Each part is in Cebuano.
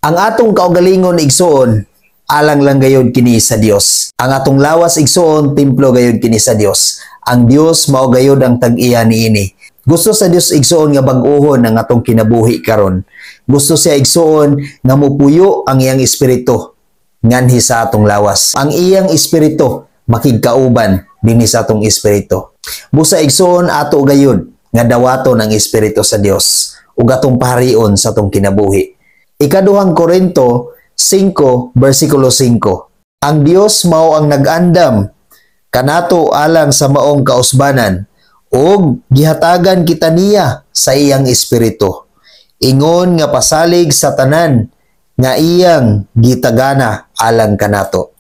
Ang atong kaugalingon, igsuon, alang lang gayod kini sa Dios. Ang atong lawas, igsuon, templo gayod kini sa Dios. Ang Dios mao gayod ang tag-iya niini. Gusto sa Dios, igsuon, nga bag-ohon ang atong kinabuhi karon. Gusto siya, igsuon, nga mupuyo ang iyang espiritu nganhi sa atong lawas. Ang iyang espiritu makigkauban dinhi sa atong espiritu. Busa, igsuon, ato gayud nga dawaton ang espiritu sa Dios ug atong paharion sa atong kinabuhi. Ikaduhang Korinto 5 versikulo 5. Ang Dios mao ang nag-andam kanato alang sa maong kausbanan ug gihatagan kita niya sa iyang espiritu. Ingon nga pasalig sa tanan nga iyang gitagana alang kanato.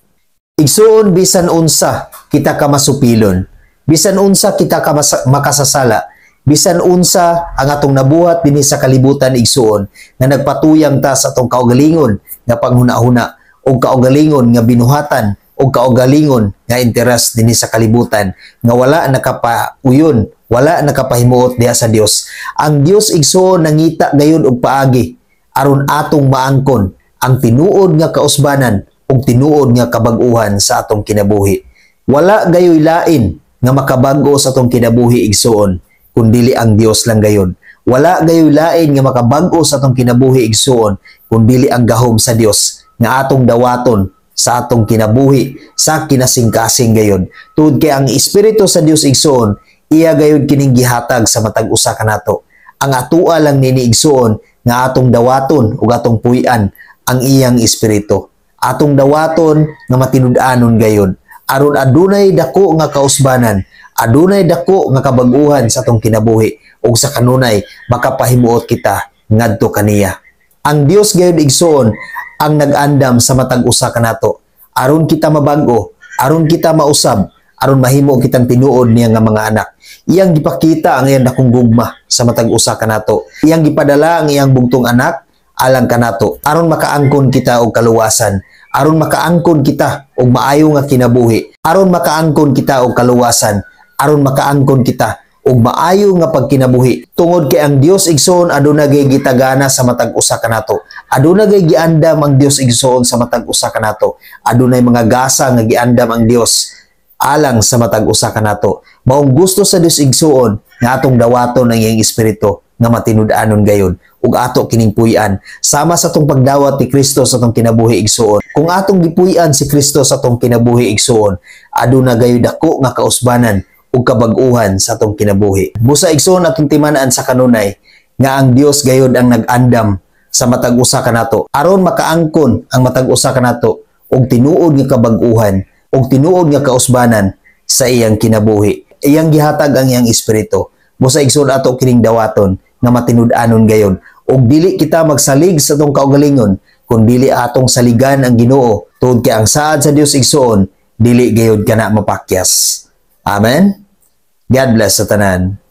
Igsuon, bisan unsa kita ka masupilon, bisan unsa kita ka makasasala, bisan unsa ang atong nabuhat dinhi sa kalibutan, igsuon, nga nagpatuyang ta sa atong kaugalingon nga panghuna-huna o kaugalingon nga binuhatan o kaugalingon nga interes dinhi sa kalibutan nga wala nakapauyon, wala nakapahimuot diha sa Dios. Ang Dios, igsuon, nangita gayud og paagi aron atong maangkon ang tinuod nga kausbanan ug tinuod nga kabag-uhan sa atong kinabuhi. Wala gayoy lain nga makabag-o sa atong kinabuhi, igsuon, kundili ang Dios lang gayon. Wala gayoy lain nga makabag-o sa atong kinabuhi, igsuon, kundili ang gahom sa Dios nga atong dawaton sa atong kinabuhi sa kinasingkasing gayon. Tungod kay ang espiritu sa Dios, igsuon, iya gayud kining gihatag sa matag usa kanato. Ang atua lang nini, igsuon, nga atong dawaton ug atong puy-an ang iyang espiritu. Atong dawaton nga matinud-anon gayon aron adunay dako nga kausbanan, adunay dako nga kabag-uhan sa atong kinabuhi ug sa kanunay makapahimuot kita ngadto kaniya. Ang Dios gayud, igsuon, ang nag-andam sa matag usa kanato aron kita mabag-o, aron kita mausab, aron mahimo kitang tinuod niya nga mga anak. Iyang gipakita ang iyang dakong gugma sa matag usa kanato. Iyang gipadala ang iyang bugtong anak alang kanato aron makaangkon kita og kaluwasan, aron makaangkon kita og maayo nga kinabuhi, aron makaangkon kita og kaluwasan, aron makaangkon kita og maayo nga pagkinabuhi. Tungod kay ang Dios, igsoon, aduna gay gitagana sa matag usa kanato. Aduna gay giandam ang Dios, igsoon, sa matag usa kanato. Adunay mga gasa nga giandam ang Dios alang sa matag usa kanato. Maong gusto sa Dios, igsuon, nga atong dawaton ang iyang espiritu nga matinud-anon gayon ug ato kining puy-an sama sa atong pagdawat ni Kristo sa atong kinabuhi, igsuon. Kung atong gipuy-an si Kristo sa atong kinabuhi, igsuon, aduna gayon dako nga kausbanan ug kabag-uhan sa atong kinabuhi. Busa, igsuon, atong timan-an sa kanunay nga ang Dios gayod ang nag-andam sa matag usa kanato aron makaangkon ang matag usa kanato og tinuod nga kabag-uhan ug tinuod nga kausbanan sa iyang kinabuhi. Iyang gihatag ang iyang espiritu. Busa, igsoon, ato kining dawaton nga matinud-anon gayon ug dili kita magsalig sa atong kaugalingon kun dili atong saligan ang Ginoo, tungod kay ang saad sa Dios, igsoon, dili gayod kana mapakyas. Amen. God bless sa tanan.